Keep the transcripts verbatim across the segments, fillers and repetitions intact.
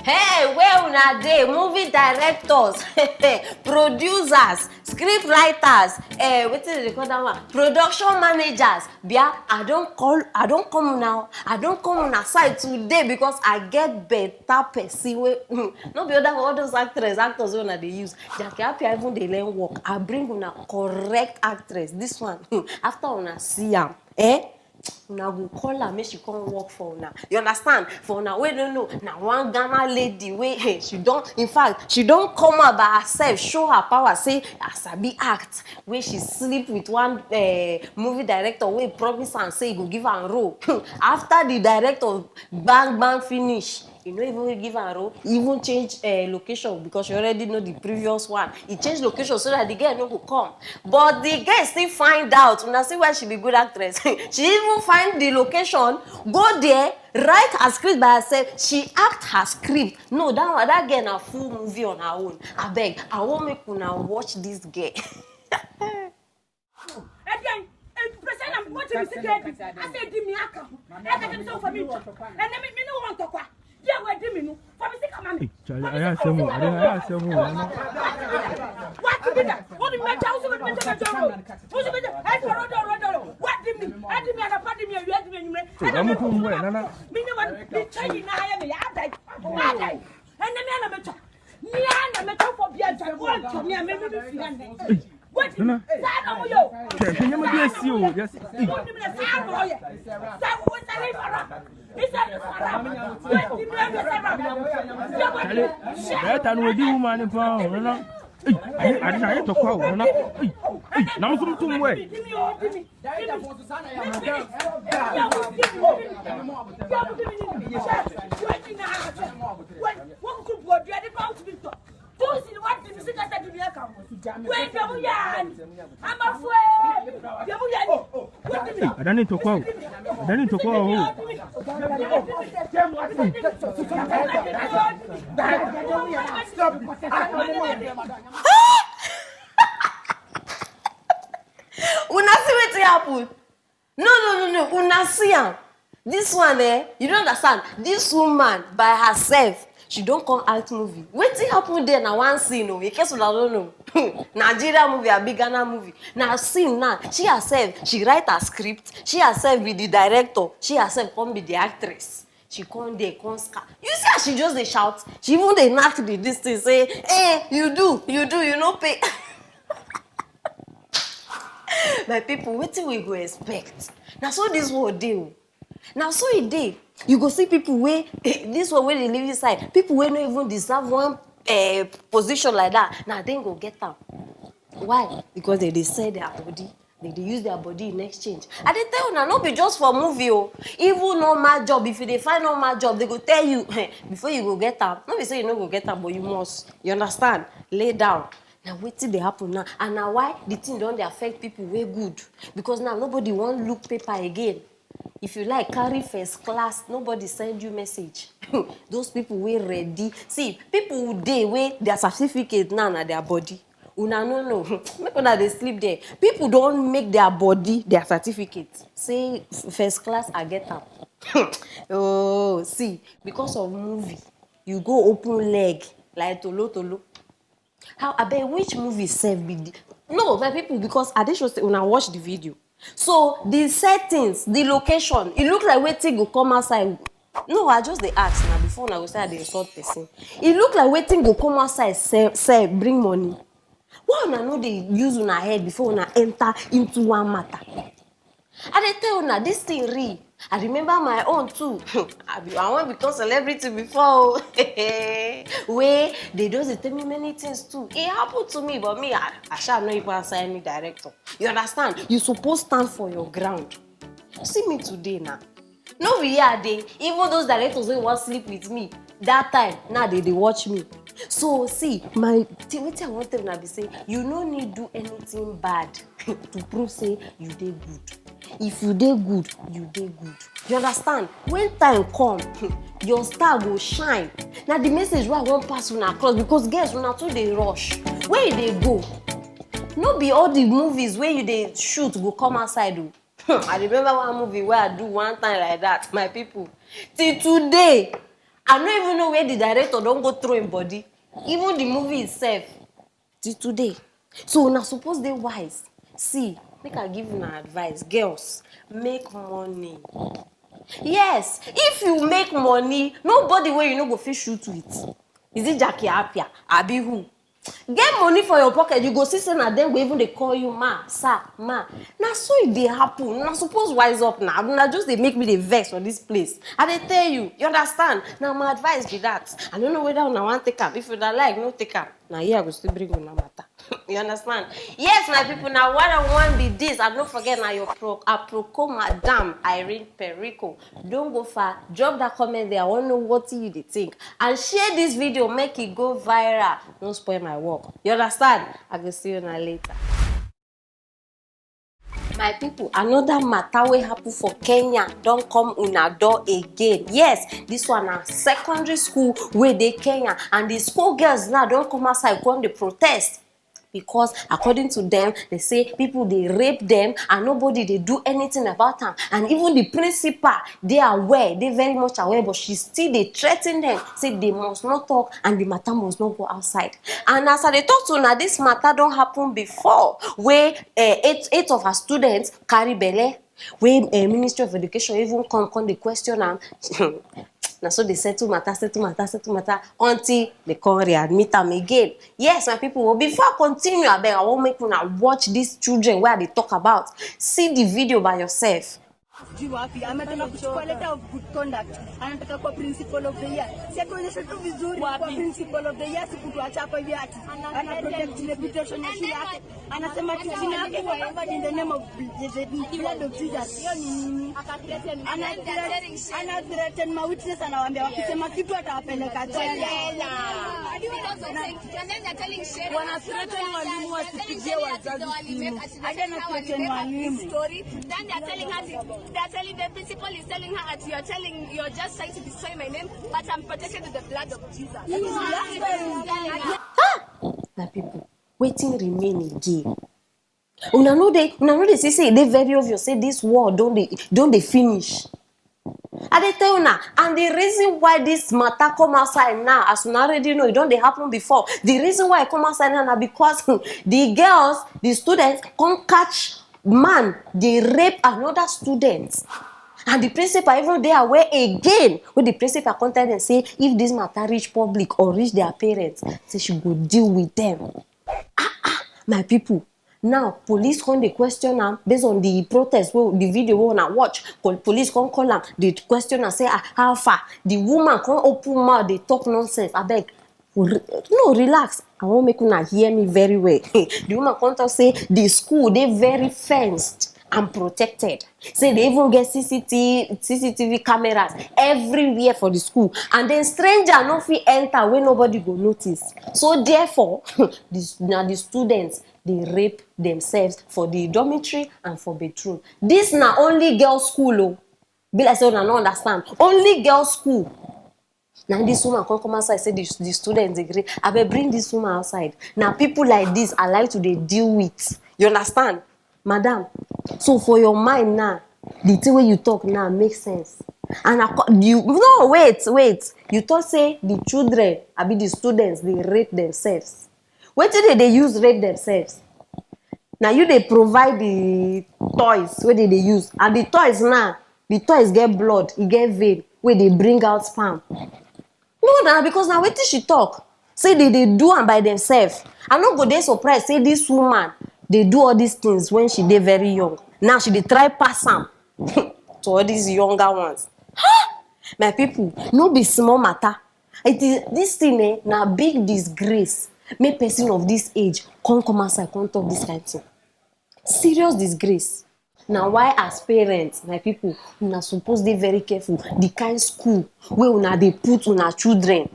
Hey, where una dey? Movie directors, producers, script writers, eh, wetin dem dey call that one? Production managers. Bia, I don call, I don come una, I don come una side today because I get better person wey, hmm, no be other, all those actress, actors wey una dey use. Jackie Appiah even dey learn work. I bring una correct actress. This one, hmm, after una see am, eh? Una go call her make she come work for una. You understand? For una wey no know, na one Ghana lady wey, eh, she don, in fact, she don come out by herself, show her power, say, "I sabi act." Wey she sleep with one, eh, movie director wey promise am say he go give am role. After the director bang bang finish, he no even give am role, he even change, eh, location because you already know the previous one. He change location so that the girl no go come. But the girl still find out. Una see why she be good actress. She even find the location, go there, write her script by herself. She act her script. No, that one, that girl na full movie on her own. Abeg, I wan make una watch this girl. Ɛdeɛn? Ɛmpɛ sɛ na wote me sika adi. Asɛ ɛdi me aka ho. Ɛka kyɛ me sɛ wofa me ntwa. Ɛnɛ me, me ne wo wɔ ntɔkwa. Deɛ wadi me no, fa me sika ma me. Charlie, ayɛ asɛm o, ayɛ asɛm o. Wate bi da. Wode me agya, wo so wode me agya, me agya o. Wo so me agya, ɛdi ɔrɔ dɔ, ɔrɔ dɔ. Wadi me, adi me anapa, di me awia, di me anwummerɛ. Ɛna me kɔ mu ɛ, nana. Me ne wɔn, me kyɛ nyinaa yɛ me yɛ adai. Adai. Ɛnɛ me ana me twa. Me ana me twa fɔ bi agya, wo ntɔ me a me me me fi ɛnɛ. Nana. Hwɛ, hwɛ nneɛma bi asi o. Yes. Ei. Charlie, bɛɛta no wadi wo ma ne paa o, nana. Ei, ade na ayɛ tɔkwa o, nana. Ei, ei, nam so mtom wɛ. Adane ntɔkwa o. Adane ntɔkwa o. Una see wetin happen? No, no, no, no. Una see am. This one, eh, you don't understand. This woman by herself, she don come act movie. Wetin happen there na one scene o, in case una no know. Nigeria movie, abi Ghana movie. Na scene now. She herself, she write her script. She herself be the director. She herself come be the actress. She come there, come scar. You see as she just dey shout? She even dey knack the this thing, say, "Eh, you do, you do, you no pay." My people, wetin we go expect? Na so this world dey o. Na so e dey. You go see people wey, this one wey dey live inside, people wey no even deserve one, eh, position like that, na dem go get am. Why? Because dem dey sell their body. Dem dey use their body in exchange. I dey tell una, no be just for movie o. Even normal job, if you dey find normal job, dem go tell you, before you go get am. No be say you no go get am, but you must. You understand? Lay down. Na wetin dey happen now, and na why the thing don dey affect people wey good, because now nobody wan look paper again. If you like carry first class, nobody send you message. Those people wey ready, see, people dey wey their certificate now na their body. Una no know. Make una dey sleep there. People don make their body their certificate, say, "First class, I get am." Oh, see, because of movie, you go open leg like tolo tolo. How, abeg, which movie sef be the, no, my people, because I dey sure say una watch the video. So the settings, the location, e look like wetin go come outside. No, I just dey ask na, before una go say I dey insult person. E look like wetin go come outside sef, sef bring money. Why una no dey use una head before una enter into one matter? I dey tell una, this thing real. I remember my own too. I be, I wan become celebrity before o. Wey dey just dey tell me many things too. E happen to me, but me, I, I sha no even answer any director. You understand? You suppose stand for your ground. See me today now. No be here I dey. Even those directors wey wan sleep with me that time, now they dey watch me. So see, my thing, wetin I wan tell una be say, you no need do anything bad to prove say you dey good. If you dey good, you dey good. You understand? When time come, your star go shine. Na the message wey I wan pass una across, because girls, una too dey rush. Where you dey go? No be all the movies wey you dey shoot go come outside o. Hmm, I remember one movie wey I do one time like that, my people. Till today, I no even know where the director don go throw him body. Even the movie itself, till today. So una suppose dey wise. See, make I give una advice, girls, make money. Yes, if you make money, nobody wey you no go fit shoot with. Is it Jackie Appiah? Abi who? Get money for your pocket, you go see say na dem go even dey call you ma, sir, ma. Na so e dey happen. Una suppose wise up na. Una just dey make me dey vex for this place. I dey tell you, you understand? Na my advice be that. I no know whether una wan take am. If una like, no take am. Na here I go still bring una matter. You understand? Yes, my people, na one on one be this. And no forget na your pro, Aproko Madam Irene Perico. Don't go far. Drop that comment there. I wan know what you dey think. And share this video, make it go viral. No spoil my work. You understand? I go see you later. My people, another matter wey happen for Kenya don come una door again. Yes, this one na secondary school wey dey Kenya, and the school girls now don come outside come dey protest, because according to them, they say people dey rape them and nobody dey do anything about am, and even the principal dey aware, dey very much aware, but she still dey threaten them, say they must not talk and the matter must not go outside. And as I dey talk to una, this matter don happen before, wey eh, eight eight of her students carry belle, wey eh, Ministry of Education even come come dey question am. Na so they settle matter, settle matter, settle matter, until they come readmit am again. Yes, my people, but before I continue, abeg, I wan make una watch these children wey I dey talk about. See the video by yourself. Sijui wapi, ametoka kuchukua letter of good conduct, anataka kuwa principal of the year. Si atuonyeshe tu vizuri kwa principal of the year, si kutuacha hapa hivi ati ana protect reputation ya shule yake. Anasema ati jina yake iko covered in the name of the blood of Jesus. Hiyo ni nini? Ana threat- ana threaten ma witness, anawaambia wakisema kitu atawapeleka jela. Wana threaten walimu wasipigie wazazi simu. Hadi ana threaten walimu. Then they are telling her, they are telling the principal is telling her that you are telling, you are just trying to destroy my name, but I'm protected with the blood of Jesus. My people, wetin remain again? Una no dey, una no dey see say e dey very obvious say this war don dey don dey finish. I dey tell una, and the reason why this matter come outside now, as una already know, e don dey happen before. The reason why e come outside now na because the girls, the students, come catch man dey rape another student. And the principal even dey aware again, wey the principal come tell them say if this matter reach public or reach their parents, say she go deal with them. Ah, ah, my people, now police come dey question am based on the protest, wey the video wey una watch. Police come call am, dey question am say, ah, how far? The woman come open mouth dey talk nonsense. Abeg, no, relax. I wan make una hear me very well. The woman come talk say the school dey very fenced and protected. Say they even get C C T V, C C T V cameras everywhere for the school, and then stranger no fit enter wey nobody go notice. So therefore, this, na the students dey rape themselves for the dormitory and for bedroom. This na only girls school o. Be like say una no understand. Only girls school. Na this woman come come outside say the, the students dey gree. Abeg, bring this woman outside. Na people like this I like to dey deal with. You understand? Madam, so for your mind now, the thing wey you talk now make sense. And I, you, no, wait, wait. You talk say the children, abi the students, dey rape themselves. Wetin they dey use rape themselves? Na you dey provide the toys wey they dey use, and the toys now, the toys get blood, e get vein wey dey bring out sperm. No, na because na wetin she talk say they dey do am by themselves. I no go dey surprised say this woman dey do all these things when she dey very young. Now she dey try pass am to all these younger ones. My people, no be small matter. It is, this thing eh, na big disgrace. Make person of this age come come outside come talk this kind thing. Serious disgrace. Na why as parents, my people, una suppose dey very careful the kind school wey una dey put una children.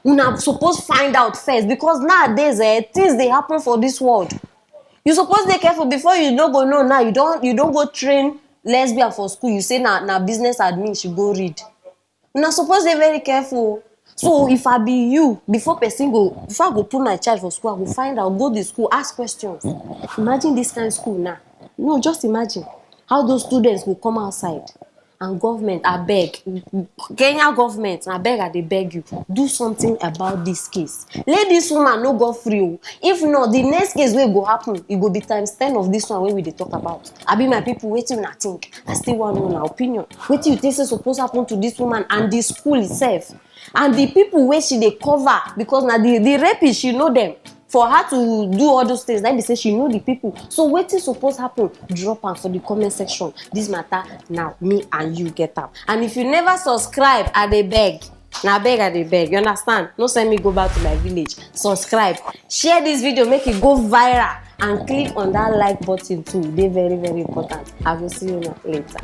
Una suppose find out first, because nowadays eh, things dey happen for this world. You suppose dey careful before you no go know now. You don you don go train lesbian for school. You say na na business admin she go read. Una suppose dey very careful o. So if I be you, before person go, before I go put my child for school, I go find out, go the school, ask questions. Imagine this kind school now. No, just imagine how those students go come outside. And government, abeg, Kenya government, abeg, I dey beg you, do something about this case. Let this woman no go free o. If not, the next case wey go happen, e go be times ten of this one wey we dey talk about. Abi, my people, wetin una think? I still wan know una opinion. Wetin you think say suppose happen to this woman and the school itself? And the people wey she dey cover, because na the, the rapist, she know them. For her to do all those things, na be say she know the people. So wetin suppose happen? Drop am for the comment section. This matter, now me and you get am. And if you never subscribe, I dey beg. Na beg I dey beg. You understand? No send me go back to my village. Subscribe. Share this video, make it go viral, and click on that like button too. E dey very, very important. I go see you now later.